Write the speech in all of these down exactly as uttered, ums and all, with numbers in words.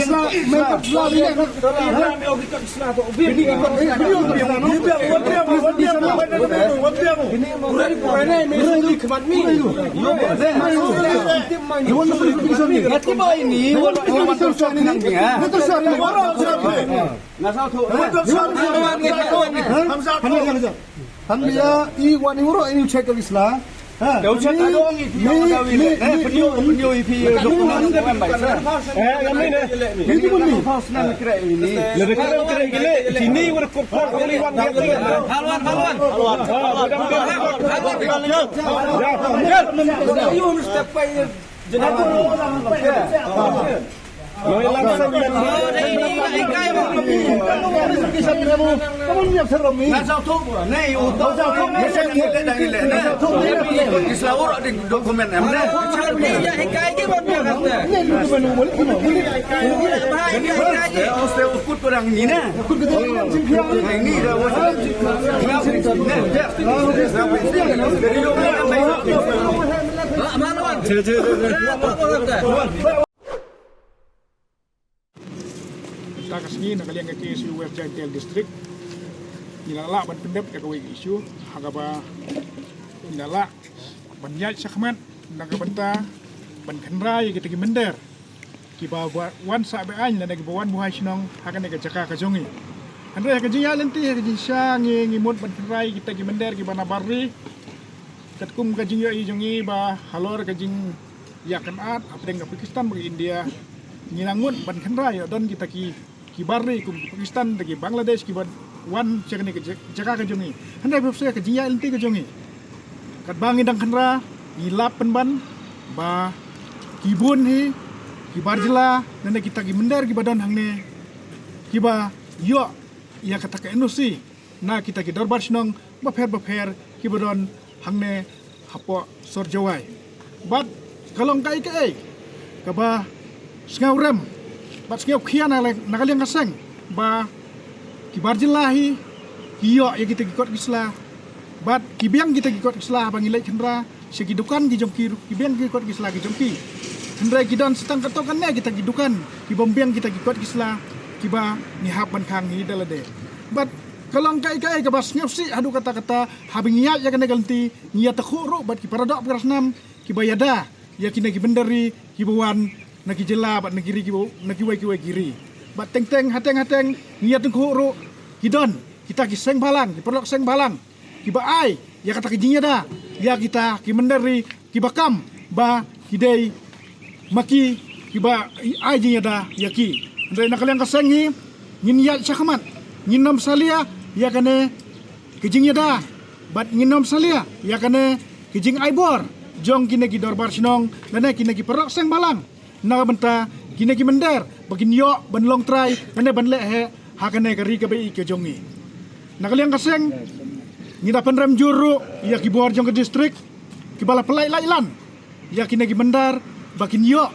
Isla, men kot Isla, men kot Isla. Hamza, Hamza. Hamza, i wan i wuro i check Isla. Ha. Dau check, ni, dau ngi, ni, dau ngi, ni, eh, ni, penyu, ni, penyu i pi, ni, ni, ni, ni, eh, yang ni, ni. Ni, ni, ni. Pass na kre ini. Lebih kre kre gile. Sini wala kop kop kali wan dia. Halwan, halwan. Halwan. Ah, mudah-mudahan. Halwan. Ya. You step by. Mynta ka sngi na ka liang ka K S U West Jaintia Hills District, ngi la lah ban pyndep ïa kawei ka issue ha kaba ngi la lah ban ïaid shakhmat na ka bynta ban kynrei ïa kita ki mynder kiba wa-, wan sah be-aiñ lane kiba wan buhai shnong ha kane ka jaka ka jong ngi. Hynrei ha ka jingïaid lynti, ha ka jingshisha ngi, ngi mut ban kynrei kita ki mynder kiba na bar ri. Katkum ka jingïohi jong ngi ba halor ka jingïakynad hapdeng ka Pakistan bad ka India, ngi la ngut ban kynrei ïoh don kita ki, ki bar ri kum ki Pakistan, kita ki Bangladesh kiba wan sha kane ka ja-, jaka ka jong ngi. Hynrei bad sha ka jingïaid lynti ka jong ngi, katba ngi dang kynrei, ngi lap pynban ba ki bun hi ki bar jylla, lane kita ki mynder kiba don hangne, kiba ïoh ïa kata ka N O C na kita ki dorbar shnong bapher bapher kiba don hangne hapoh sor Jowai. Bad ka long kaei kaei kaba sngewrem bad sngewkhia na le-, na ka liang ka seng ba ki bar jylla hi ki ïoh ïa kita ki kot ki sla bad ki biang kita ki kot ki sla haba ngi leit kynrei sha ki dukan ki jong ki ruh, ki biang ki kot ki sla ki jong ki. Hynrei ki don sa tang katto katne kita ki dukan kibym biang kita ki kot ki sla kiba ngi hap ban khang hi da lade. Bad ka long kaei kaei kaba sngewsih haduh katta katta, haba ngi ïaid ïa kane ka lynti ngi ïatakhuh ruh bad ki para doh para snam kiba ïada ïa kine ki mynder ri kiba wan na ki jylla bad na ki ri kiba, na kiwei kiwei ki ri. Bad teng teng, hateng hateng ngi ïatakhuh ruh ki don kita ki seng bhalang, ki paralok seng bhalang kiba ai ïa kata ka jingïada ïa kita ki mynder ri kiba kam ba ki dei ma ki kiba ai jingïada ïa ki. Hynrei na ka liang ka seng ngi, ngin ïaid shakhmat, ngin ym salia ïa kane ka jingïada, bad ngin ym salia ïa kane ka jingai bor jong kine ki dorbar shnong lane kine ki paralok seng balang, na ka bynta kine ki mynder ba kin ïoh ban long trai lane ban leh heh ha kane ka ri kaba ïeit ka jong ngi. Na ka liang ka seng, ngi da pynrem jur ruh ïa ki bor jong ka distrik kiba la pynlait laitlan ïa kine ki mynder ba kin ïoh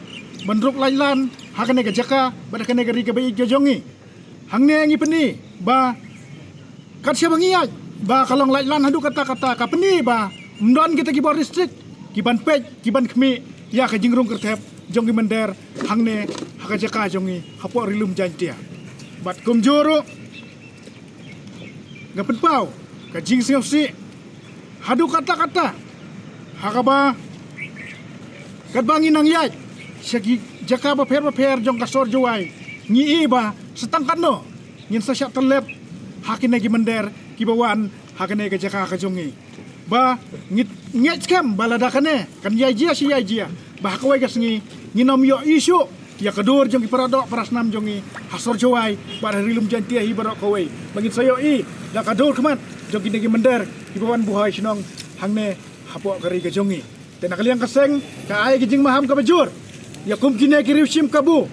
ban ruk laitlan ha kane ka jaka bad ha kane ka ri kaba ïeit ka jong ngi. Hangne ngi pyni ba kat shaba ngi ïaid ba ka long laitlan haduh katta katta, ka pyni ba ym don kita ki bor distrik ki ban peit, ki ban khmih ïa ka jingrung kyrthep jong ki mynder hangne ha ka jaka jong ngi hapoh Ri Lum Jaiñtia. Bad kumjuh ruh nga pynpaw ka jingsngewsih haduh katta katta ha kaba katba ngi nang ïaid sha ki jaka bapher bapher jong ka sor Jowai, ngi i ba sa tang katno ngin sa shah tyllep ha kine ki mynder kiba wan ha kane ka jaka ka jong ngi. Ba ngi ngeit skhem ba lada kane kan ïai jia shi ïai jia, ba ha kawei ka sngi ngin ym ïoh ïa shuh ïa ka dur jong ki paradoh parasnam jong ngi ha sor Jowai bad ha Ri Lum Jaiñtia hi baroh kawei, ba ngin sa ïoh i da ka dur khmat jong kine ki mynder kiba wan buhai shnong hangne hapoh ka ri ka jong ngi. Te na ka liang ka seng, ka ai ka jingmaham kaba jur ïa kum kine ki riewshim kabu,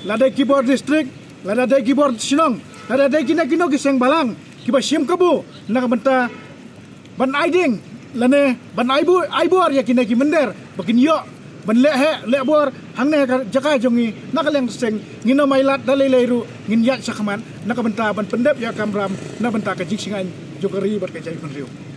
lada dei ki bor distrik, lada dei ki bor shnong, lada dei kine kino ki seng balang kiba shim kabu na ka bynta ban ai ding lane ban ai bu-, ai bor ïa kine ki mynder ba kin ïoh ban leh heh leh bor hangne ha ka jaka jong ngi. Na ka liang ka seng, ngin ym ailad da lei lei ruh, ngin ïaid shakhmat na ka bynta ban pyndep ïa ka kamram na bynta ka jingshngaiñ jong ka ri bad ka jaitbynriew.